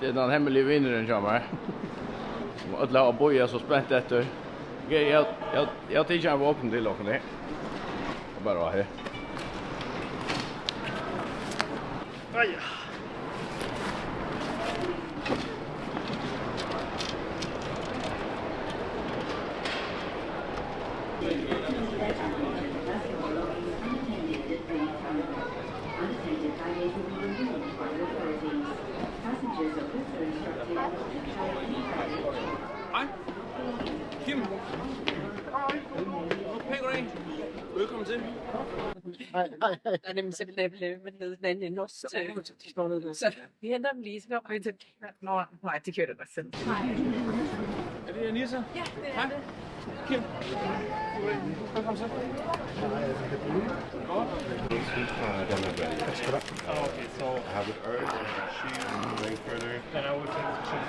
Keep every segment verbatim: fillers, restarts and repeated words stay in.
Tað er tann hemmiligi vinurin hjá mær, sum øll hava bíðað so spent eftir. Ok, eg, eg, eg havi tikið ein vogn til okkum her. Bara her. Ai, ja. Hej. Hej, goddag. Velkommen til. Hej, hej, hej. Der er nemlig simpelthen blevet med ned den anden også. Så vi henter dem lige, så kommer vi til. Nå, nej, det kører godt selv. Er det Anissa? Ja, det er det. Kim. Velkommen til. Godt. Tak skal du have. Okay, so I have it early, cheese, frankfurter. Then I will take the cheese.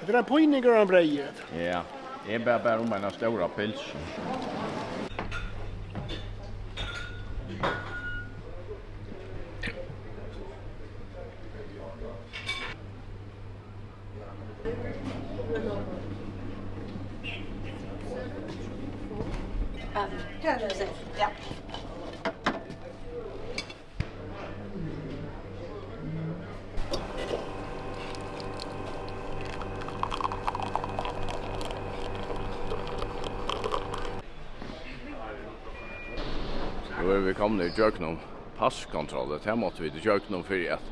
Hetta er ein píningur av breyði, hetta. Ja, eg bað bara um eina stóra pylsu. Ja, her er det. Ja. Nú eru vit komnir ígjøgnum passkontroll, og tað máttu vit ígjøgnum fyri at,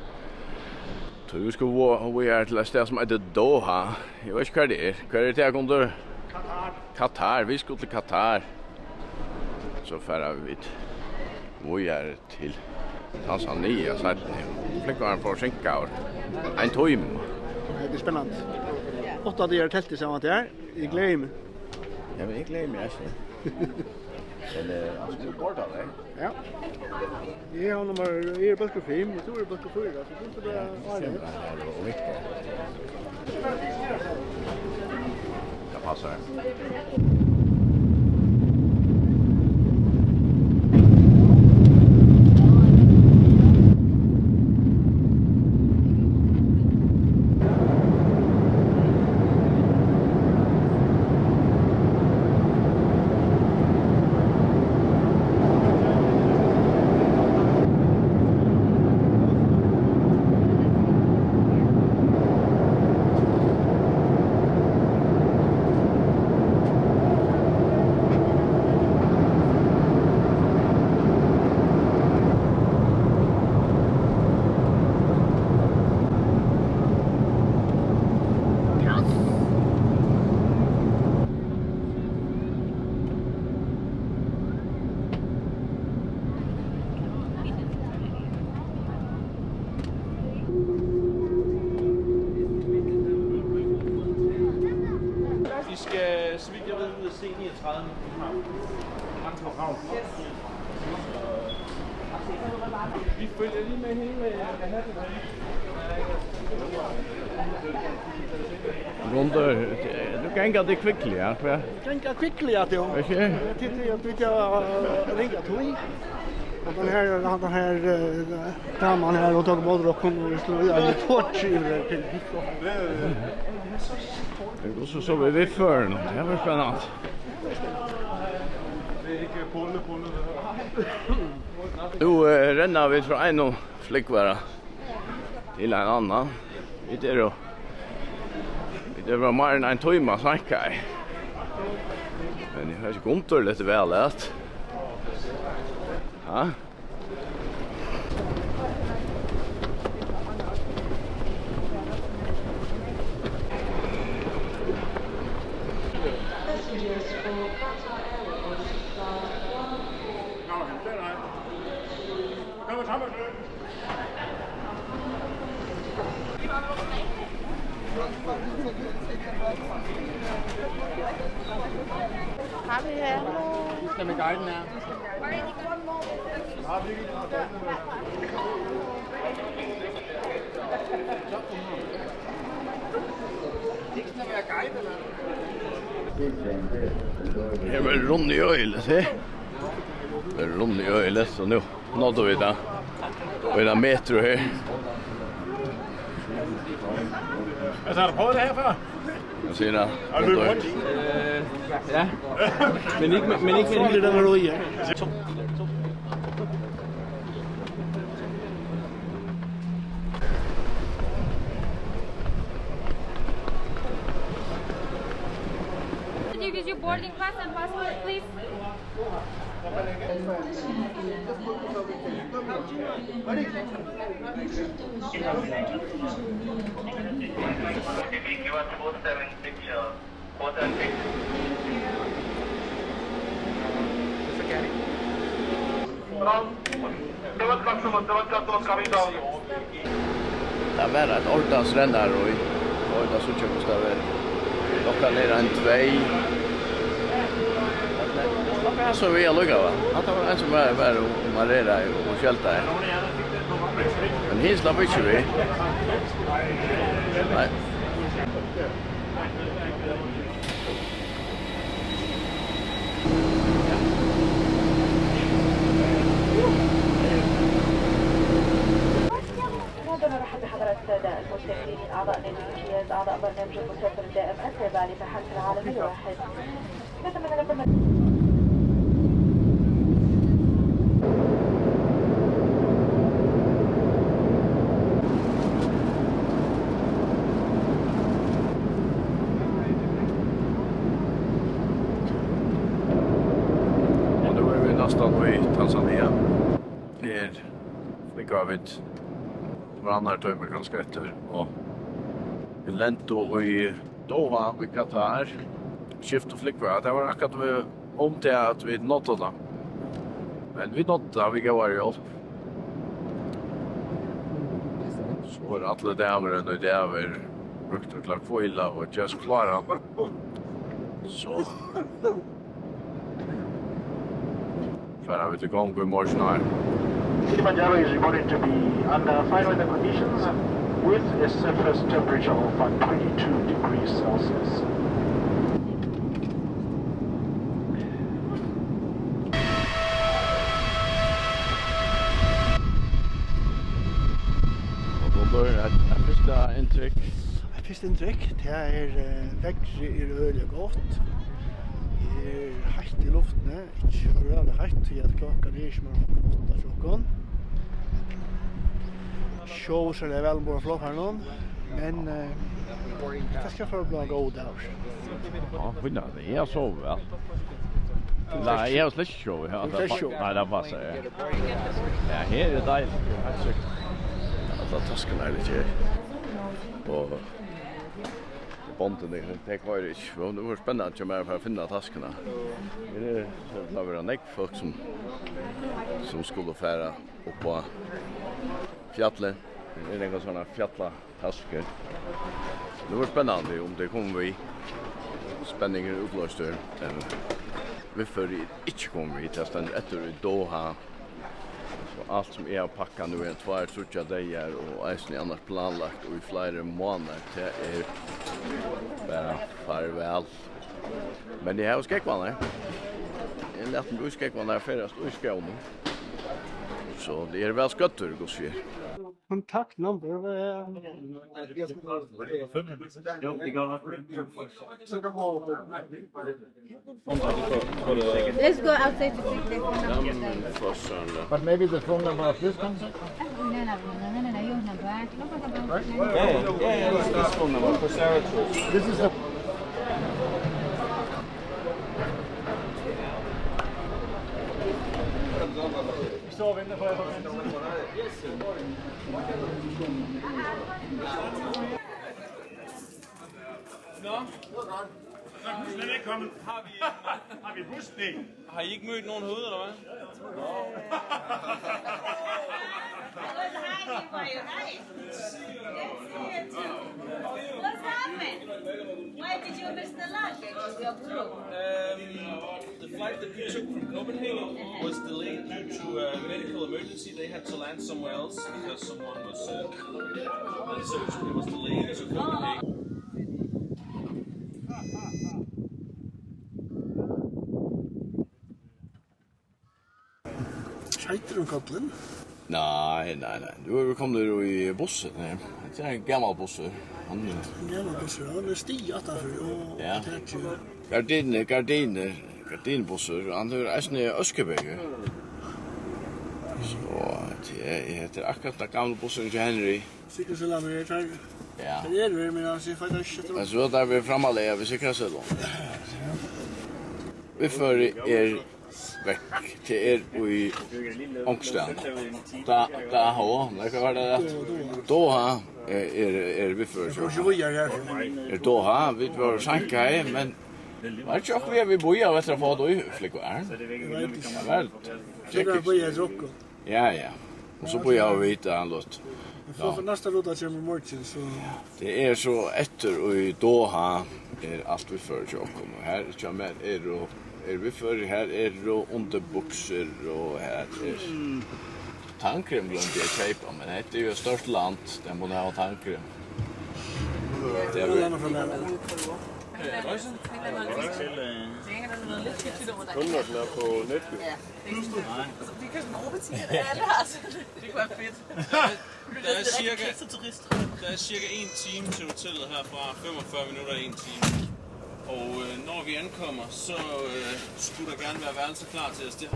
tí vit skulu vo-, víðari til eitt stað, sum eitur Doha. Eg veit ikki, hvar tað er. Hvar er tað, Guðmundur? Katar. Katar, vit skulu til Katar. So fara vit víðari til Tanzania seinni. Flúgvarin forsinkaður. Ein tíma. Hetta er spennandi. Átta dagar í telti saman har. Eg gleði meg. Ja, men eg gleði meg, altso. Men, eh, altso, tú borðar, eh? Ja. Eg havi nummar, eg eri bólkur fimm, og tú ert bólkur fýra, so tú ert bara, ja, eg sigi bara her og, og vinkar. Tað passar. Vi skal, så vidt jeg ved, ud af C niogtredive i København. Mange København. Vi følger lige med hele, øh, Manhattan her. Guðmundur, tú gongur kvikliga, ja, hvat? Gongur kvikliga, ja, tú. Ikki? Tit, tit, tit, ja, ringa tøy. Og tann her, tann her, eh, daman her, hon tók ímóti okkum, og vit stóðu, ja, í tveir tímar til. Hvussu so við viðførinum? Tað var spennandi. Nú, eh, renna vit frá einum flúgvara til ein annan. Vit eru, vit eru meira enn ein tíma seinkaðir. Men eg veit ikki, um tað er væl at. Ha? Har vi her? Skal vi guide den her? Her verður runnið øgiligt, he? Verður runnið øgiligt, so nú náddu vit tað. Og eina metro her. Hvad siger du? Øh, ja. Men ikke, men ikke med hele den her ude, ja. Could you give your boarding pass and passport, please? Tað var eitt ordans rennarí. Og tað síggja, hvussu tað var. Klokkan er ein tvey. Men tað var so við allíkavæl. Hatta var ein, sum var, var og mareraði og skeldaði. Men hin slapp ikki við. Nei. هذا ما راح بحضرة السادة المستمعين، أعضاء نادي الامتياز، أعضاء برنامج المسافر الدائم، التابع لتحالف العالم الواحد. نتمنى لكم Og nú eru vit næstan í Tanzania. Her flúgva vit um annar tíma, kanska eftir, og vit lentu í Doha í Qatar. Skiftu flúgvara. Tað var akkurát við, um tað, at vit náddu tað. Men vit náddu tað við góðari hjálp. So er allur dagurin í dag verið brúktur til at hvíla og gera seg kláran. So fara vit í gongd í morgin her. Kilimanjaro is reported to be under fine weather conditions with a surface temperature of twenty-two degrees Celsius. Og Guðlaugur, eitt, eitt fyrsta inntrykk? Eitt fyrsta inntrykk, tað er, eh, veðrið er øgiliga gott. Her er heitt í luftini, ikki so ræðuliga heitt, tí at klokkan er ikki meir enn átta hjá okkum. Sovið sær væl umborð á flogfarinum, men, eh, tað skal fara at blíva ein góður dagur. Ja, fínt, eg havi sovið væl. Nei, eg havi slett ikki sovið. Ja, tað er slett ikki sovið. Nei, tað passar, ja. Ja, her er deiligt. Allar taskurnar eru her. Og bondini, tey koyra ikki. Og nú er spennandi hjá mær at fara at finna taskuna. Her er, tað verða nógv fólk sum, sum skulu fara upp á fjallið. Her er nakrar sovorðnar fjallataskur. Nú er spennandi, um tey koma við. Spenningur er útloystur, men viðførið er ikki komið við. Tað stendur eftir í Doha. So alt sum eg havi pakkað nú í tveir, tríggjar dagar og eisini annars planlagt í fleiri mánaðir, tað er bara farvæl. Men eg havi skógvarnar. Eg læt meg í skógvarnar ferðast í skóginum. So eg eri væl skoyttur, hvussu er. Contact number, eh, Let's go outside to check the phone number. But maybe the phone number of this company? No, no, no, no, no, no, your number. Right? Yeah, yeah, yeah, this, this phone number for Sarah too. This is the Nå. Nå, du er slet ikke kommet. Har vi, har vi bussen i? Har I ikke mødt nogen herude, eller hvad? Well, hi, why you hi? Good to see you too. What's happened? Why did you miss the luggage? Your group? Um, the flight that we took from Copenhagen was delayed due to a medical emergency. They had to land somewhere else because someone was, uh, so it was delayed to Copenhagen. Skeitur um kollin. Nei, nei, nei. Nú eru vit komnir í bussin her. Hetta er ein gamal bussur. Hann er Gamal bussur, hann er stig aftanfyri og Ja. Takið. Gardinur, gardinur, gardinbussur. Hann hevur eisini øskubyrgi. So, tað er, hetta er akkurát tann gamli bussurin hjá Henry. Sikkerhedsselskabet er tað. Ja. Tað er við, men hann sigur faktiskt ikki Men so er tað við framalega við sikkerhedsselskabet. Viðførið er vekk. Tað er í onkustaðni. Da, da, hó, nei, hvat var tað rætt? Doha er, er, er viðførið. Tað er ikki víðari her. Er Doha, vit vóru seinkaðir, men var ikki okkurt við, at vit bíðaðu eftir at fáa tað í flúgvaran? Eg veit ikki. Væl, Tað er bara bíða eftir okkum. Ja, ja. Og so bíða og vita, hann lát. Vit fáa Ja. for næsta ruta kemur í morgin, so Tað er so eftir í Doha er alt viðførið hjá okkum. Og her hjá mær eru, er viðførið, her eru undirbuksur og her er tannkrem gloymdi eg at keypa, men hetta er jo eitt stórt land, tað má hava tannkrem. Tað er vel Til, øh, Kunder, som er på Netflix. Nej. Altså, vi kan sådan overbetale alle, altså. Det kunne være fedt. Der er cirka, der er cirka en time til hotellet herfra. Femogfyrre minutter, en time. Og, øh, når vi ankommer, så, øh, skulle der gerne være værelser klar til os. Det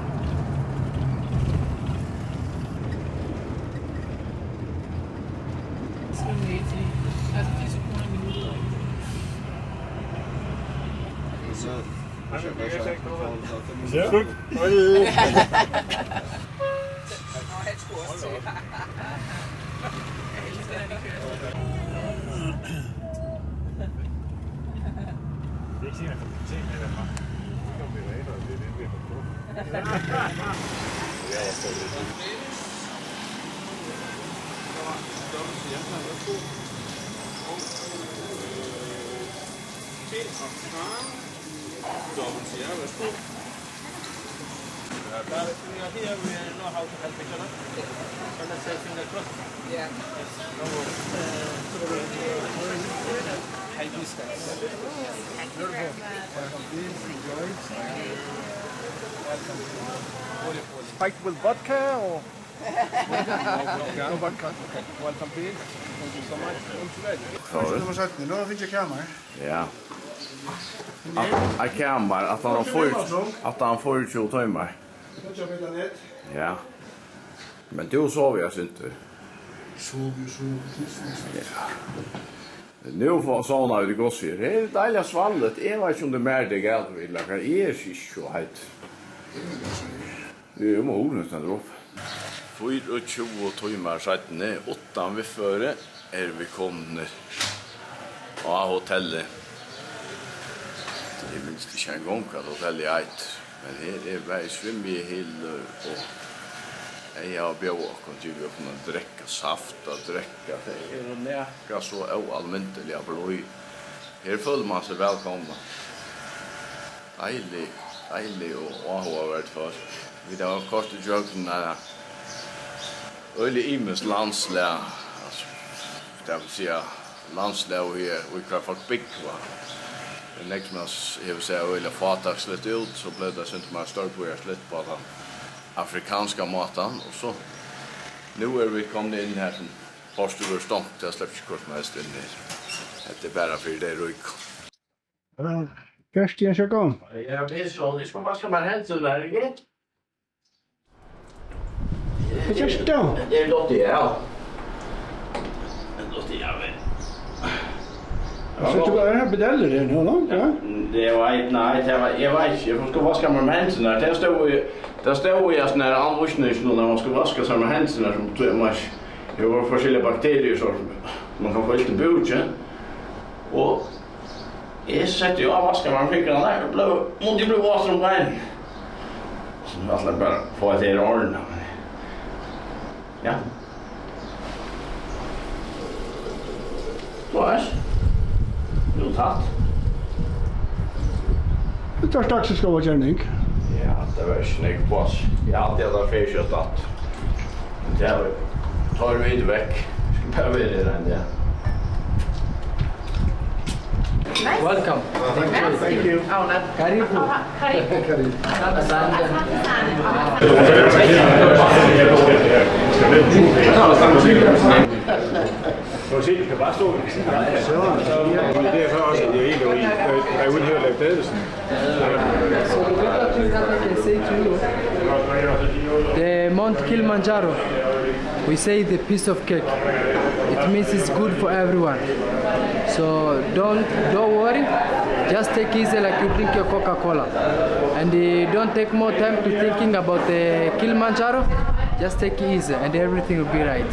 Skal vi til? Altså, firs kroner i minuttet, ikke? Så Slut. Dobbelt til jer, værsgo. Her we know how to help each other. So let's say finger crossed. Yeah. Yes. No worries. Hibiscus. Beautiful. Welcome, please. Enjoy. Welcome. Spiked with vodka or? No vodka. Okay. Welcome, please. Thank you so much. Nummer sytten. Nú hava vit fingið kamar. Ja. At, at kamar, at hann har fýra, at hann har fýraogtjúgu tímar. Ja. Men tú sov, ja, sigur tú. Sov, sov. Ja. Nú fá-, sovna vit í gossi her. Her er deiliga svalligt. Eg veit ikki, um tað er mær, tað er galið við, ella hvat, eg eri ikki so heitur. Eg eri um hurðina stendur upp. Fýraogtjúgu tímar seinni, uttan viðføri, eru vit komnir á hotellið. Eg minnist ikki eingong, hvat hotellið eitur, men her er bæði svimjihylur og tey hava bjóðað okkum, givið okkum at drekka, saft at drekka. Tey eru nakað so óalmindiliga blíð. Her følir mann seg vælkomnan. Deilig, deilig og áhugaverd fólk. Vit hava koyrt ígjøgnum, eh, øgiliga ymisk landslag, altso, tað vil siga, landslag, í, í hvar fólk búgva. Tað er nógv, sum s-, hevur sæð øgiliga fátæksligt út, so bleiv tað eitt sindur meira stórbýarsligt á tann afrikanska mátan, og so nú eru vit komnir inn her, sum portur verður stongt, tað sleppur ikki hvør sum helst inn her. Hetta er bara fyri tey ríku. Hvat gert tú, Jakob? Ja, tað er so, eg skal vaska mær hendurnar, ikki? Hvat gert tú? Tað er gott, ja. Tað er gott, ja, men Altso, tú er her pedalur her nú, no? Ja. Tað var eitt, nei, tað var, eg veit ikki, eg skal vaska mær hendurnar. Tað stóð í, tað stóð í, altso, nær anvísingini, nær mann skal vaska sær hendurnar, sum tú, mann, tað eru forskelligar bakteriur, so mann kann fáa ilt í búkin. Og Eg setti á, vaskaði mær fingrarnar og bleiv, mundi bleiv vátur um beinini. So nú ætli eg bara at fáa hetta her ordnað, men ja. Tú veitst. Jú, takk. Tað er dagsins góða gerning. Ja, tað var ikki nógv pláss. Eg haldi, at tað fer skjótt aftur. Men tað var, tá eru vit vekk. Skal bara vera her ein dag. Welcome. Thank you. Karibu. Karibu. Asante. Må se, du kan bare stå ved siden af. Så, det er så også, at jeg er helt ude i. Jeg, jeg er ude her og lave badesen. So the better thing that I can say to you, the Mount Kilimanjaro, we say the piece of cake. It means it's good for everyone. So don't, don't worry. Just take it easy like you drink your Coca-Cola. And uh, don't take more time to thinking about the Kilimanjaro. Just take it easy and everything will be right.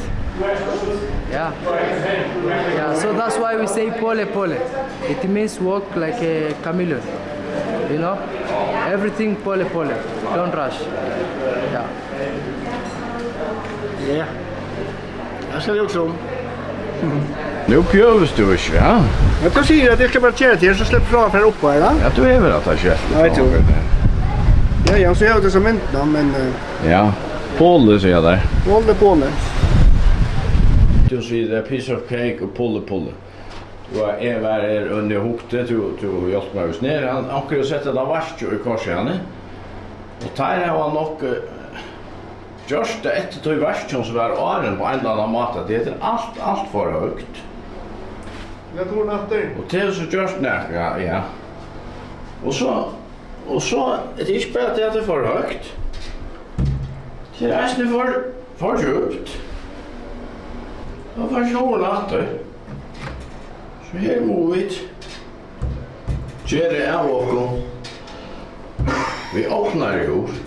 Yeah. Yeah, so that's why we say pole pole. It means walk like a chameleon. You know? Everything pole pole. Don't rush. Yeah. Ja. Tað skal eg hugsa um. Nú bjøvist tú ikki, ja? Ja, tú sigur at eg skal bara gera tað her, so slepp frá at fara upp á, ja? Ja, tú hevur hatta skjelt. Ja, eg trúi. Ja, ja, so eg havi tað sum mynd, da, men, eh, ja. Pole, sigur eg der. Pole, pole. Tú sigur, det er piece of cake og pole, pole. Og eg var her, og eg hugdi, tú, tú hjalp mær víst niður. Hann, onkur hevur sett hetta vaskið í Korshavn, og teir hava nokk, eh, gjørt tað eftir tí vaskið, sum var áðrenn, á ein ella annan máta. Tað er alt, alt for høgt. Lat hurðina aftur. Og tað er so gjørt nakað, ja. Og so, og so, tað er ikki bara tað, at tað er for høgt. Tað er eisini for, for djúpt. Tá fært tú hurðina aftur. So her mugu vit gera av okkum. Við opnari hurð.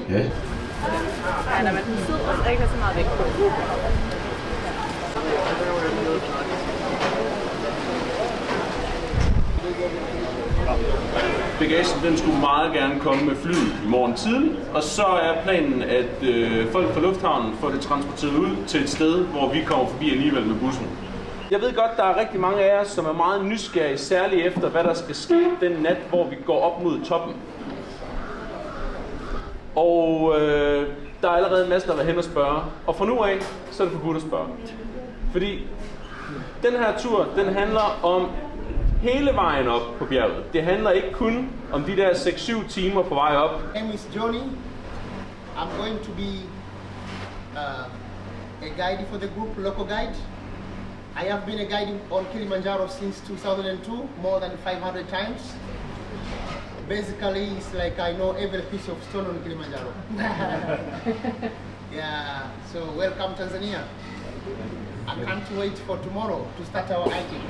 Ja. Nej, nej, men den sidder altså ikke så meget væk. Bagagen, den skulle meget gerne komme med flyet i morgen tidlig, og så er planen, at øh, folk fra lufthavnen får det transporteret ud til et sted, hvor vi kommer forbi alligevel med bussen. Jeg ved godt, der er rigtig mange af jer, som er meget nysgerrige, særligt efter, hvad der skal ske den nat, hvor vi går op mod toppen. Og øh, der er allerede en masse, der har været hen og spørge. Og fra nu af, så er det forbudt at spørge. Fordi den her tur, den handler om hele vejen op på bjerget. Det handler ikke kun om de der seks syv timer på vej op. My name is Johnny. I'm going to be uh, a guide for the group, local guide. I have been a guide on Kilimanjaro since two thousand and two, more than five hundred times. Basically, it's like I know every piece of stone on Kilimanjaro. Yeah, so welcome Tanzania. I can't wait for tomorrow to start our hiking.